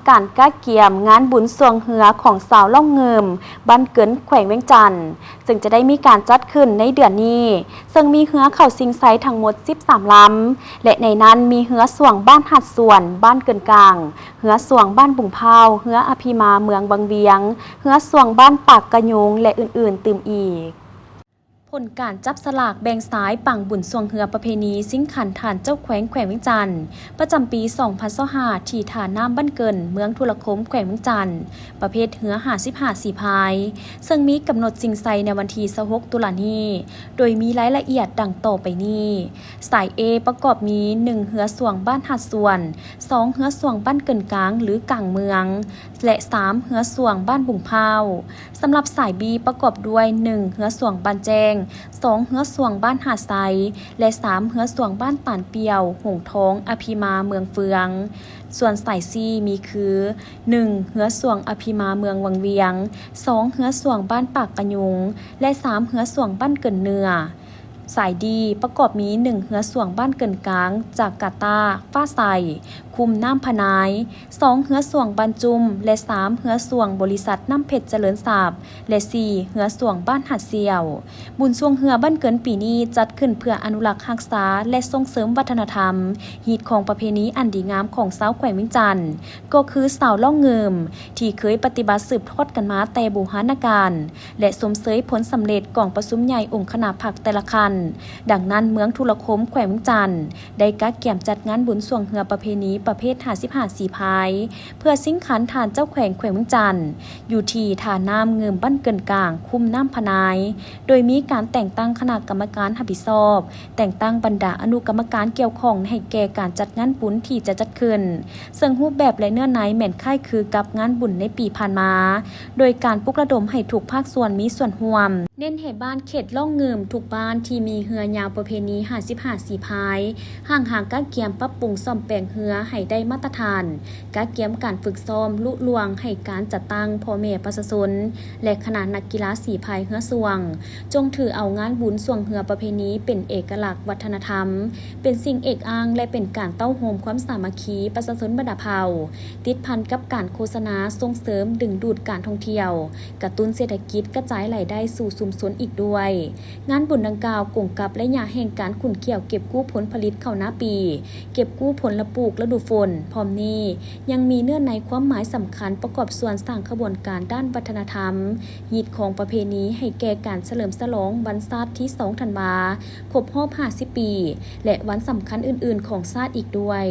ການກະກຽມງານບຸນຊ່ວງເຮືອຂອງຊາວລ່ອງງື່ມ ບ້ານເກີນ ແຂວງວຽງຈັນ ເຊິ່ງຈະໄດ້ມີການຈັດຂຶ້ນໃນເດືອນນີ້, ເຊິ່ງມີເຮືອເຂົ້າຊິງໄຊທັງໝົດສິບສາມລຳ ແລະ ໃນນັ້ນມີເຮືອຊ່ວງບ້ານຫາດສວນ ບ້ານເກີນກາງ, ເຮືອຊ່ວງບ້ານບຸງພ້າວ, ເຮືອອະພິມາເມືອງວັງວຽງ, ເຮືອຊ່ວງບ້ານປາກກະຍຸງ ແລະ ອື່ນໆ ຕື່ມອີກ. ຜົນການຈັບສະຫຼາກແບ່ງສາຍປັງບຸນຊ່ວງເຮືອປະເພນີຊິງຂັນທ່ານເຈົ້າແຂວງແຂວງວຽງຈັນ ປະຈຳປີສອງພັນຊາວຫ້າ ທີ່ທ່ານ້ຳບ້ານເກີນ ເມືອງທຸລະຄົມ ແຂວງວຽງຈັນ ປະເພດເຮືອຫ້າສິບຫ້າສີພາຍ ເຊິ່ງມີກຳນົດຊິງໄຊໃນວັນທີຊາວຫົກຕຸລານີ້ ໂດຍມີລາຍລະອຽດດັ່ງຕໍ່ໄປນີ້. ສາຍ A ປະກອບມີ ໜຶ່ງ ເຮືອຊ່ວງບ້ານຫາດສວນ, ສອງ ເຮືອຊ່ວງບ້ານເກີນກາງ ຫຼື ກາງເມືອງ ແລະ ສາມ ເຮືອຊ່ວງບ້ານບຸງພ້າວ. ສຳລັບສາຍ B ປະກອບດ້ວຍ ໜຶ່ງ ເຮືອຊ່ວງບ້ານແຈ້ງ, ສອງ ເຮືອຊ່ວງບ້ານຫາດໄຊ ແລະ ສາມ ເຮືອຊ່ວງບ້ານຕານປ່ຽວ, ຫົງທອງ, ອະພິມາ, ເມືອງເຟືອງ. ສ່ວນສາຍ C ມີຄື ໜຶ່ງ ເຮືອຊ່ວງອະພິມາເມືອງວັງວຽງ, ສອງ ເຮືອຊ່ວງບ້ານປາກກະຍຸງ ແລະ ສາມ ເຮືອຊ່ວງບ້ານເກີນເໜືອ. ສາຍ D ປະກອບມີ ໜຶ່ງ ເຮືອຊ່ວງບ້ານເກີນກາງ ຈາກກາຕາ, ຟ້າໃສ, ຄຸ້ມນ້ຳພະນາຍ, ສອງ ເຮືອຊ່ວງບ້ານຈຸ້ມ ແລະ ສາມ ເຮືອຊ່ວງບໍລິສັດນ້ຳເພັດຈະເລີນຊັບ ແລະ ສີ່ ເຮືອຊ່ວງບ້ານຫາດສ່ຽວ. ບຸນຊ່ວງເຮືອບ້ານເກີນປີນີ້ຈັດຂຶ້ນເພື່ອອະນຸລັກຮັກສາ ແລະ ສົ່ງເສີມວັດທະນະທຳ, ຮີດຄອງປະເພນີອັນດີງາມຂອງຊາວແຂວງວຽງຈັນ ກໍຄືຊາວລ່ອງງື່ມ ທີ່ເຄີຍປະຕິບັດສືບທອດກັນມາແຕ່ບູຮານະການ ແລະ ຊົມເຊີຍຜົນສຳເລັດກອງປະຊຸມໃຫຍ່ອົງຄະນະພັກແຕ່ລະຂັ້ນ. ດັ່ງນັ້ນ ເມືອງທຸລະຄົມ ແຂວງວຽງຈັນ ໄດ້ກະກຽມຈັດງານບຸນຊ່ວງເຮືອປະເພນີປະເພດຫ້າສິບຫ້າສີພາຍ ເພື່ອຊິງຂັນທ່ານເຈົ້າແຂວງແຂວງວຽງຈັນ ຢູ່ທີ່ທ່ານ້ຳງື່ມບ້ານເກີນກາງ ຄຸ້ມນ້ຳພະນາຍ, ໂດຍມີການແຕ່ງຕັ້ງຄະນະກຳມະການຮັບຜິດຊອບ, ແຕ່ງຕັ້ງບັນດາອະນຸກຳມະການກ່ຽວຂ້ອງໃຫ້ແກ່ການຈັດງານບຸນທີ່ຈະຈັດຂຶ້ນ, ເຊິ່ງຮູບແບບ ແລະ ເນື້ອໃນແມ່ນຄ້າຍຄືກັບງານບຸນໃນປີຜ່ານມາ, ໂດຍການປຸກລະດົມໃຫ້ທຸກພາກສ່ວນມີສ່ວນຮ່ວມ, ເນັ້ນໃຫ້ບ້ານເຂດລ່ອງງື່ມທຸກບ້ານທີ່ມີເຮືອຍາວປະເພນີຫ້າສິບຫ້າສີພາຍ ຮ່າງຫາກະກຽມປັບປຸງສ້ອມແປງເຮືອໃຫ້ໄດ້ມາດຕະຖານ, ກະກຽມການຝຶກຊ້ອມລຸລ່ວງໃຫ້ການຈັດຕັ້ງພໍ່ແມ່ປະຊາຊົນ ແລະ ຄະນະນັກກິລາສີພາຍເຮືອຊ່ວງ, ຈົ່ງຖືເອົາງານບຸນຊ່ວງເຮືອປະເພນີເປັນເອກະລັກວັດທະນະທຳ, ເປັນສິ່ງເອກອ້າງ ແລະ ເປັນການເຕົ້າໂຮມຄວາມສາມັກຄີປະຊາຊົນບັນດາເຜົ່າ, ຕິດພັນກັບການໂຄສະນາສົ່ງເສີມດຶງດູດການທ່ອງທ່ຽວ, ກະຕຸ້ນເສດຖະກິດ, ກະຈາຍລາຍໄດ້ສູ່ຊຸມຊົນອີກດ້ວຍ. ງານບຸນດັ່ງກ່າວກົງກັບໄລຍະແຫ່ງການຂຸ້ນຂ້ຽວເກັບກູ້ຜົນຜະລິດເຂົ້ານາປີ, ເກັບກູ້ຜົນລະປູກລະດູຝົນ. ພ້ອມນີ້ຍັງມີເນື້ອໃນຄວາມໝາຍສຳຄັນປະກອບສ່ວນສ້າງຂະບວນການດ້ານວັດທະນະທຳ, ຮີດຄອງປະເພນີໃຫ້ແກ່ການສະເຫຼີມສະຫຼອງວັນຊາດທີສອງທັນວາ ຄົບຮອບຫ້າສິບປີ ແລະ ວັນສຳຄັນອື່ນໆຂອງຊາດອີກດ້ວຍ.